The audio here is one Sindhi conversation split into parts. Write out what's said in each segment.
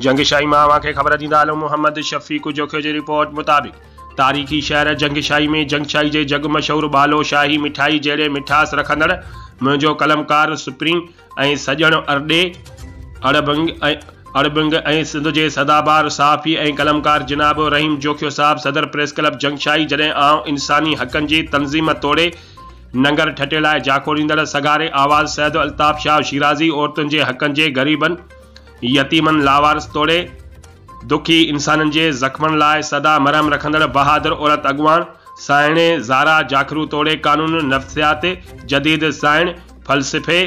جنگشاهي مان اوهان کي خبر ڏيندا هلون محمد شفيق جوکيو جي رپورٽ مطابق تاريخي شهر جنگشاهي ۾ جنگشاهي جي جڳ مشهور ٻالو شاهي مٺائي جهڙي مٺاس رکندڙ منهنجو قلمڪار سپرين ۽ سڄڻ ارڏي اڙٻنگ ۽ سنڌ جي سدابهار صحافي ۽ قلمڪار جناب رحيم جوکيو صاحب صدر پريس ڪلب جنگشاهي جڏهن آئون انساني حقن جي تنظيم توڙي ننگر ٺٽي لاء جاکوڙيندڙ سگهاري آواز سيد الطاف شاهه شيرازي عورتن جي حقن جي غريبن يتيمن، لاوارث توڙي دکي انسانن جي زخمن لاء سدا مرهم رکندڙ بهادر عورت اڳواڻ سانئڻ زارا جاکرو توڙي قانون نفسيات، جديد سائنس، فلسفي،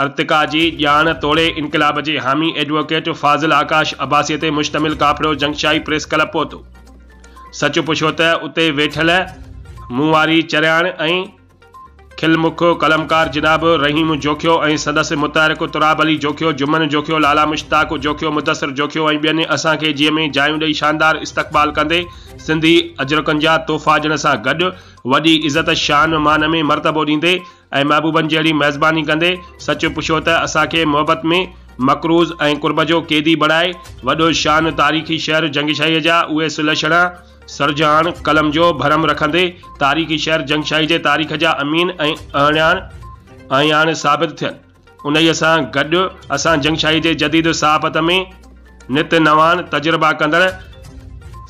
ارتقا جي ڄاڻ توڙي انقلاب جي حامي ايڊووڪيٽ فاضل آڪاش عباسيء تي مشتمل قافلو جنگشاهي پريس ڪلب پهتو. سچ پڇو ته اتي ويٺل مون واري چرياڻ ۽. کل مک قلمڪار جناب رحيم جوکيو ۽ سندس متحرڪ تراب علي جوکيو، جمن جوکيو، لالا مشتاق جوکيو، مدثر جوکيو ۽ ٻين اسان کي جيء ۾ جايون ڏئي شاندار استقبال ڪندي سنڌي اجرڪن جا تحفا ڏيڻ سان گڏ وڏي عزت شان مان ۾ مرتبو ڏيندي ۽ محبوبن جهڙي ميزباني ڪندي سچ پڇو ته اسان کي محبت ۾ مقروض ۽ قرب جو قيدي بڻائي وڏو شان تاريخي شهر جنگشاهيء جا اهي سلڇڻا سرجهاڻ قلم جو ڀرم رکندي تاريخي شهر جنگشاهي جي تاريخ جا امين ۽ اهڃاڻ اهڃاڻ ثابت ٿين. انهيء سان گڏ اسان جنگشاهي جي جديد صحافت ۾ نت نوان تجربا ڪندڙ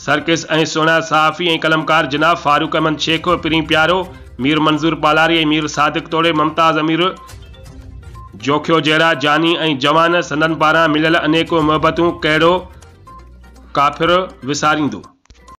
سرڪش ۽ سهڻا صحافي ۽ قلمڪار جناب فاروق احمد شيخ، پرين پيارو، مير منظور پالاري ۽ مير صادق توڙي ممتاز امير جوکيو جهڙا جاني ۽ جوان سندن پاران مليل انيڪ محبتون ڪهڙو ڪافر وساريندو.